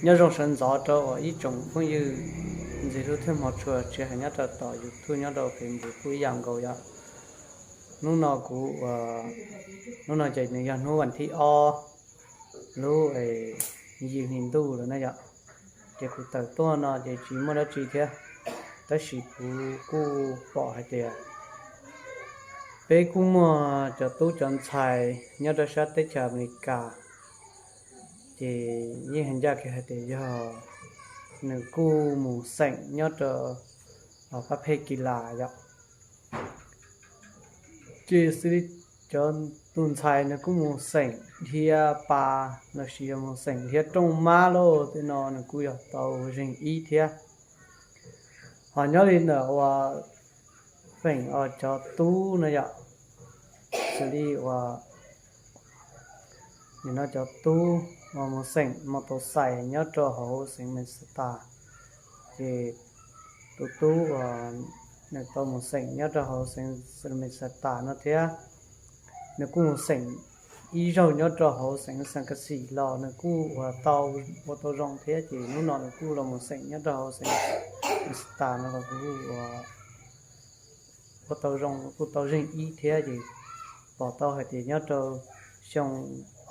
Nyob zoo sawv ntxov rau uas ib tsoom phooj ywg ntxiv hlub thiab hmov tshua tsis hais nyob rau tom YouTube nyob rau Facebook kuj ib yam nkaus yom. Hnub no kuv, hnub no ces nws yog hnub vas thib ob lub yim hli ntuj lawm na yom. Ces kuv tawm tuaj no ces tsis muaj dab tsi thiab, tab sis kuv kuj pom hais tias peb kuj muaj cov tub cov ntxhais nyob rau sab teb chaws Amelikas, ces yeej hais ncaj kiag hais tias yog nws kuj mus xeem nyob rau pab phej kis las yom. Ces xws li cov tus ntxhais nws kuj mus xeem dhia pas los sis yog mus xeem dhia rooj mab lauj tej no nws kuj yog tau zeeg ib thiab. Ho nyob li ntawm uas feem cov tub no yom, xws li uas nim no cov tub uas mus xeem mos taus xais nyob rau hauv xeev Minnesota, ces tus tub uas nws tau mus xeem nyob rau hauv xeev Minnesota no thiab, nws kuj mus xeem ib zaug nyob rau hauv xeev San Kas Xis los nws kuj ua tau, ua tau zoo thiab, ces hnub no nws kuj los mus xeem nyob rau hauv xeev Minnesota no los kuj ua tau zoo, kuj tau zeeg ib thiab. Ces pom tau hais tias nyob rau xyoo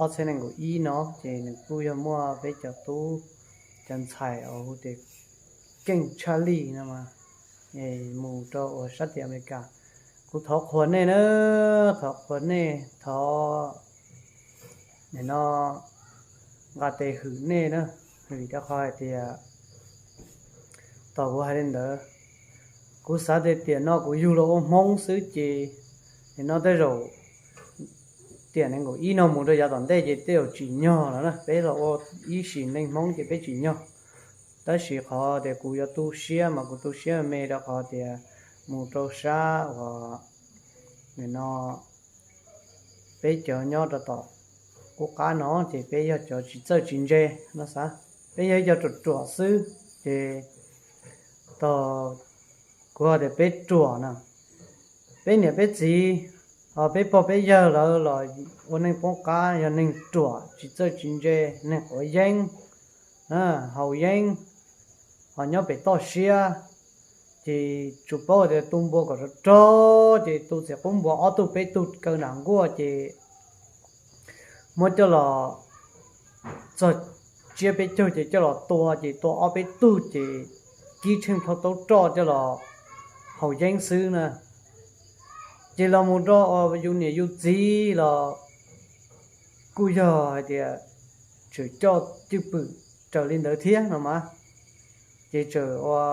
ob txhiab nees nkaum ib no ces nws kuj yog muaj peb cov tub cov ntxhais uas hu tias Keej Tshaj Lij no mus rau uas sab tim Amelikas. Kuv thov qhuas nej na, thov qhuas nej, thov nim no nqa tes hwm nej na, vim rau qhov hais tias tom kuv hais li ntawd, kuv xav tias tiam no kuv yug los ua Hmoob xwb ces nim no tej zaum tiam nees nkaum ib no mus rau yav tom ntej ces tej zaum tsim nyog lawm na, peb los ua ib sim neej Hmoob ces peb tsim nyog. Tab sis qhov tias kuv yuav tu siab mas kuv tu siab me rau qhov tias mus rau sab uas nim no peb cov nyob rau tom qub qab no ces peb yog cov tsis txawj tsis ntse no xav, peb yog ib co ruam ruam xwb ces tos kuv hais tias peb ruam na, peb niam peb txiv, ho peb pog peb yawg lawv los ua neej poob qab yog neeg ruam tsis txawj tsis ntse, neeg quav yeeb, haus yeeb, ho nyob pem toj siab, ces tsuas paub tias tu npua kom rog rog ces tu txiv qub npua ob tug peb tug kaw nram nkuaj ces muab coj los txog tsiab peb caug ces coj los tua ces tua ob peb tug ces kib tsheej plhaub taub roj coj los haus yeeb xwb na. Ces los mus rau yus niam yus txiv los kuj yog hais tias tseem coj cwj pwm raws li ntawd thiab no mas, ces tseem ua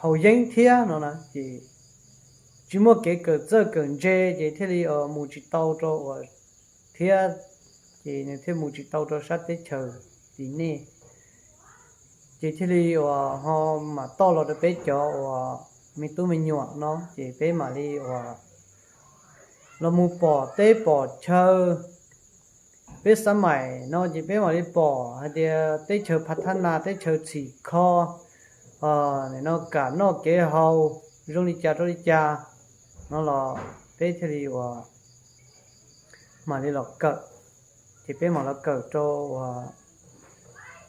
haus yeeb thiab no na ces tsis muaj kev kawm txawj kawm ntse ces thiaj li mus tsis tau rau uas thiab, ces nws thiaj mus tsis tau rau sab teb chaws tim nej, ces thiaj li uas ho mam toj los rau peb cov uas me tub me nyuam no ces peb mam li uas los mus pom teb pom chaw. Peb xab maim no ces peb mam li pom hais tias teb chaws phav thab nas teb chaws txhim kho, nim no kam noj kev haus zoo li cas rau li cas no los peb thiaj li uas mam li los kawm. Ces peb mam los kawm rau uas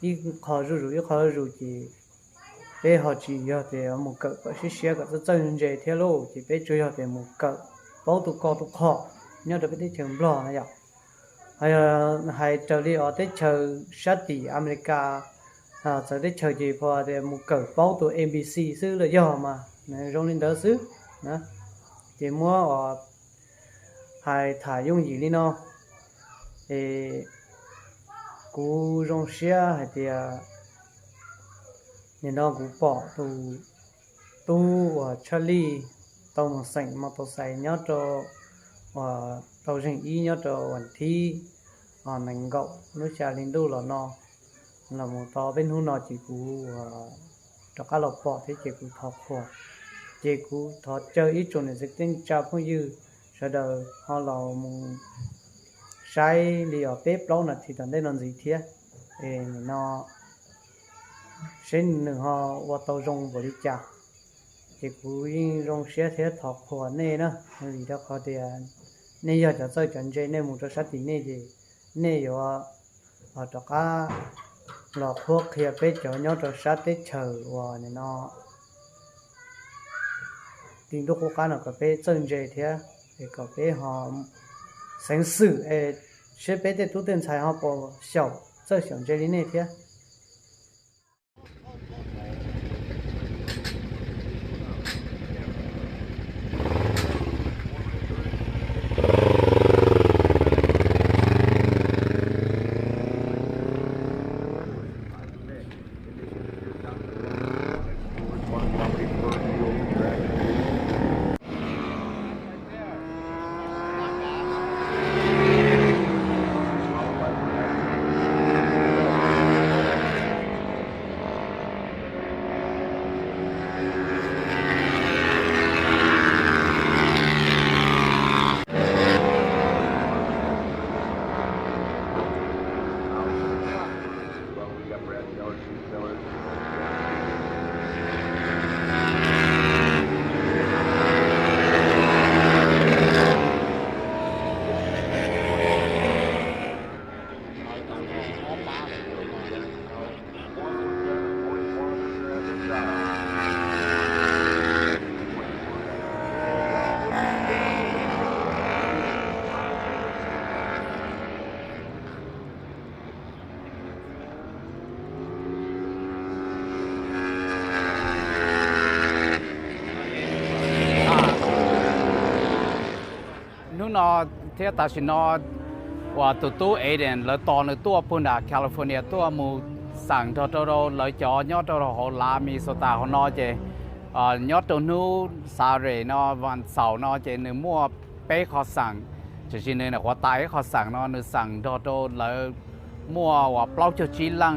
ib qho zuj zus ib qho zuj zus ces peb ho tsis yog tias mus kawm kom siab siab kom txawj txawj ntse thiab lauj, ces peb tsuas yog tias mus kawm paub tus ko tus kho nyob rau peb teb chaws Nplog na yom. Hais raws li os teb chaws sab tim Amelikas, txawv teb chaws ces pom tias mus kawm paub tus A B C xwb los yog mas zoo li ntawd xwb. Ces muab os hais tham yooj yim li no, es kuv zoo siab hais tias nim no kuv pom tus tub uas Tshaj Lij tau mus xeem mos taus xais nyob rau, uas tau zeeg ib nyob rau vas thib nees nkaum lub xya hli ntuj los no, los mus tau peb hnub no ces kuv rov qab los pom thiab ces kuv thov qhuas. Ces kuv thov caw ib tsoom niam txiv kwv tij neej tsa phooj ywg sawv daws ho los mus saib li os peb plaub nas this tom ntej no ntxiv thiab, es nim no seb nws ho ua tau zoo npaum li cas. Ces kuv yeej zoo siab thiab thov qhuas nej na, vim rau qhov tias nej yog cov txawj cov ntse, nej mus rau sab tim nej ces nej yuav rov qab los qhuab qhia peb cov nyob rau sab teb chaws uas nim no ti ntuj qub qab no kom peb txawj ntse thiab, es kom peb ho xeev xwm es seb peb tej tub tej ntxhais ho puas xyaum txawj xyaum ntse li nej thiab. Hnub no thiab tam sim no uas tus tub Aiden lawv tos nws tuaj puag nram California tuaj mus xeem nrog rau rau lawv cov nyob rau hauv lav Minnesota hauv no ces nyob rau hnub Saturday no, vas xaum no ces nws muaj peb qho xeem, tiam sis nws nyuam qhuav tas ib qho xeem no nws xeem nrog rau lawv muaj uas plaub caug tsib leej,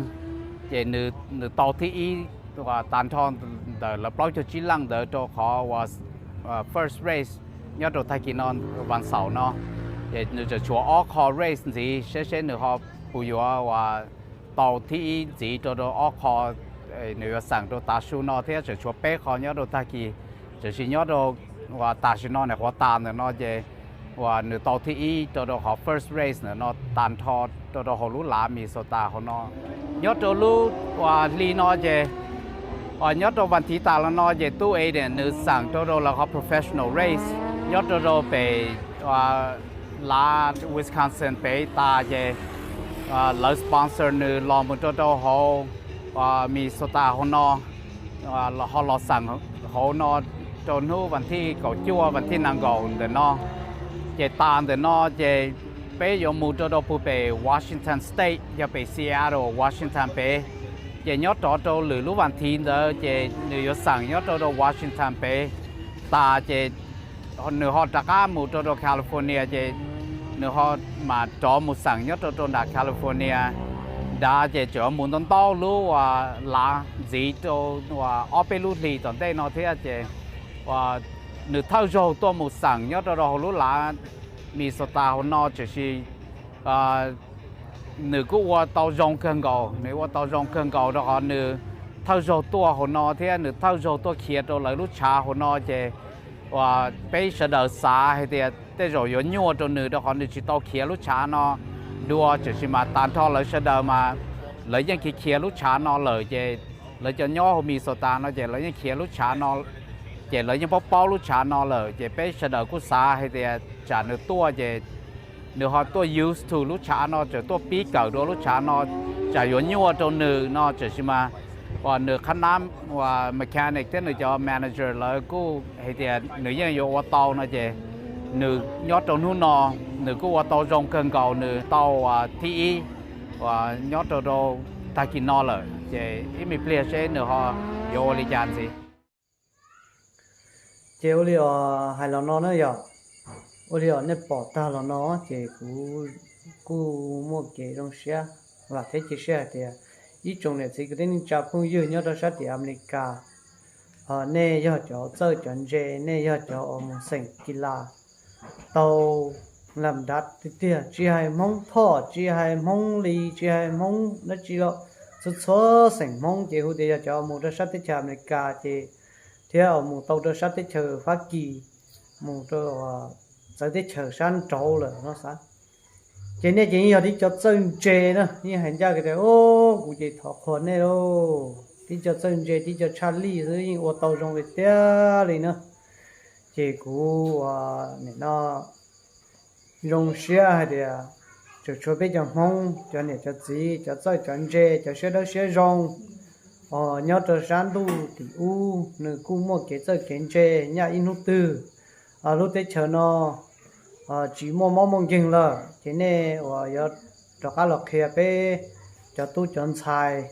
ces nws tau thib ib uas tas nrho ntawm lawv plaub caug tsib leej ntawd rau qhov uas first race nyob rau tag kis no, vas xaum no, ces nws tseem tshuav ob qho race ntxiv seb seb nws ho puas yuav uas tau thib ib ntxiv rau rau ob qho nws yuav xeem rau tav su no thiab, tseem tshuav peb qho nyob rau tag kis, tiam sis nyob rau uas tam sim no nyuam qhuav tas ntawm no ces uas nws tau thib ib rau rau qhov first race ntawm no tas nrho rau rau hauv lub lav Minnesota hauv no. Nyob rau lub uas hli no ces uas nyob rau vas thiv tas los no ces tub Aiden nws xeem rau rau lawv qhov professional race nyob rau rau pem lav Wisconsin pem tas ces lawv sponsor nws los mus rau rau hauv Minnesota hauv no, ho los xeem hauv no rau hnub vas thij kaum cuaj vas thij nees nkaum ntawm no. Ces tas ntawm no ces peb yuav mus rau rau puag pem Washington State, yog pem Seattle, Washington pem. Ces nyob rov rau lwm lub vas thiv ntawd ces nws yuav xeem nyob rau rau Washington pem tas ces nws ho rov qab mus rau rau California ces nws ho mam rov mus xeem nyob rau rau nram California nrad ces tseem mus ntau ntau lub uas lav ntxiv rau uas ob peb lub hlis tom ntej no thiab ces uas nws thawj zaug tuaj mus xeem nyob rau rau hauv lub lav Minnesota hauv no tiam sis nws kuj ua tau zoo kawg nkaus, nws ua tau zoo kawg nkaus rau qhov nws thawj zaug tuaj hauv no thiab nws thawj zaug tuaj khiav rau lawv lub tshav hauv no ces uas peb sawv daws xav hais tias tej zaum yuav nyuaj rau nws rau qhov nws tsis tau khiav lub tshav no dua, tiam sis mas tas nrho lawv sawv daws mas lawv yeej khiav khiav lub tshav no lawm ces lawv cov nyob hauv Minnesota no ces lawv yeej khiav lub tshav no ces lawv yeej paub paub lub tshav no lawm ces peb sawv daws kuj xav hais tias tsam nws tuaj ces nws ho tuaj used to lub tshav no, tseem tuaj pib kawm dua lub tshav no, tsam yuav nyuaj rau nws no, tiam sis mas uas nws qhab nab uas mechanic thiab nws cov manager lawv kuj hais tias nws yeej yuav ua tau no ces nws nyob rau hnub no nws kuj ua tau zoo kawg nkaus, nws tau uas thib ib uas nyob rau rau tag kis no lawm ces ib me pliag seb nws ho yuav ua li cas ntxiv. Ces ua li os hais los no na yog, ua li os nej pom tag los no ces kuv kuj muaj kev zoo siab vam thiab cia siab hais tias ib tsoom niam txiv kwv tij neej tsa phooj ywg nyob rau sab tim Amelikas, nej yog cov txawj cov ntse, nej yog cov uas mus xeem kis las tau lam dav tiag tiag, tsis hais Hmoob Thoj, tsis hais Hmoob Lis, tsis hais Hmoob dab tsi los txhua txhua xeem Hmoob ces hu tias yog cov mus rau sab teb chaws Amelikas ces thiab mus tau rau sab teb chaws Fab Kis, mus rau txawv teb chaws sab nraud lawm no xav. Ces nej ces yeej yog tib co txawj ntse na, yeej hais ncaj tias, o, kuv ces thov qhuas nej lauj, tib co txawj ntse tib co tshaj lij xwb yeej ua tau zoo li tiag li na. Ces kuv ua nim no zoo siab hais tias tseem tshuav peb cov Hmoob, cov niam cov txiv, cov txawj cov ntse, cov siab dawb siab zoo, o, nyob rau sab ntuj tim ub nws kuj muaj kev txawj kev ntse. Nyaj ib hnub twg lub teb chaws no tsis muaj mob muaj nkeeg lawm ces nej uas yuav rov qab los qhia peb cov tub cov ntxhais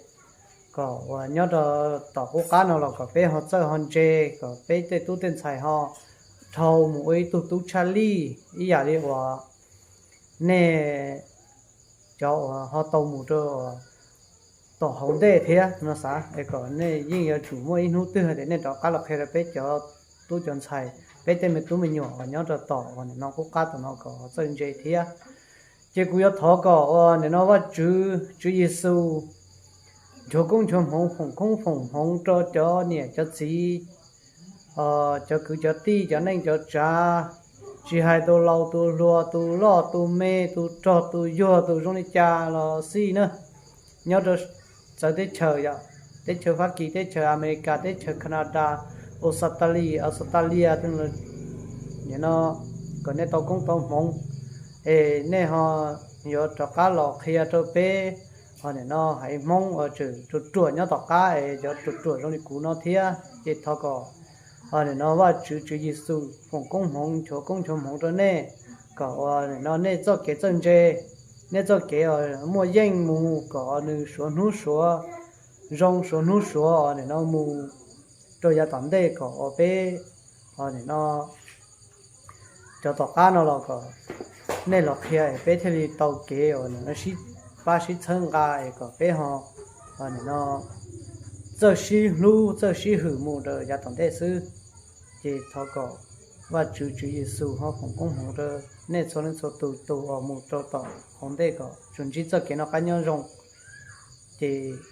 kom uas nyob rau tom qub qab no los kom peb ho txawj ho ntse, kom peb tej tub tej ntxhais ho dhau mus ua ib tug tub tshaj lij ib yam li uas nej cov uas ho tau mus rau tom hauv ntej thiab no xav es kom nej yeej yuav tsum muaj ib hnub twg tias nej rov qab los qhia rau peb cov tub cov ntxhais, peb tej me tub me nyuam uas nyob rau tom uas nim no qub qab tom no kom txawj ntse thiab. Ces kuv yuav thov kom uas nim no Vajtswv, Tswv Yexus nchuav koob nchuav hmoov, foom koob foom hmoov rau cov niam cov txiv, cov kwv cov tij, cov neej cov tsav, tsis hais tus laus tus hluas, tus loj tus me, tus rog tus yuag, tus zoo li cas los xij na, nyob rau txawv teb chaws yom, teb chaws Fab Kis, teb chaws Amelikas, teb chaws Kanadas, Australia, Australia, nim no kom nej tau koob tau hmoov es nej ho yuav rov qab los qhia rau peb, o, nim no haiv Hmoob uas tseem ruam ruam nyob tom qab es cov ruam ruam zoo li kuv no thiab. Ces thov kom, o, nim no Vajtswv, Tswv Yexus foom koob hmoov, nchuav koob nchuav hmoov rau nej, kom uas nim no nej txoj kev txawj ntse, nej txoj kev muaj yeej mus kom nws suav hnub suav zoo, suav hnub suav nim no mus rau yav tom ntej kom uas peb, o, nim no cov tom qab no los kom nej los qhia es peb thiaj li tau kev uas nim no sib pab sib txhawb nqa es kom peb ho, o, nim no txawj sib hlub txawj sib hwm mus rau yav tom ntej xwb. Ces thov kom Vajtswv, Tswv Yexus ho foom koob hmoov rau nej txhua leej txhua tus, tus uas mus rau tom hauv ntej kom tsuas ntsib txoj kev noj qab nyob zoo. Ces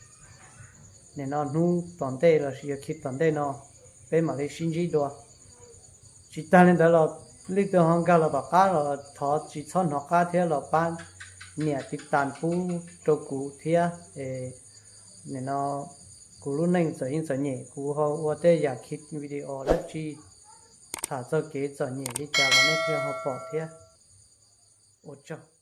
nim no hnub tom ntej los sis yog khi tom ntej no peb mam li sib ntsib dua. Tsis tag li ntawd los leej twg ho nkag los tom qab los thov tsis txhob hnov qab thiab los pab nias tiv tas pub rau kuv thiab. Nim no kuv lub neej txawm yeej txom nyem, kuv ho ua tej yam khi video dab tsi tham txog kev txom nyem li cas los nej thiaj ho pom thiab. Ua tsaug.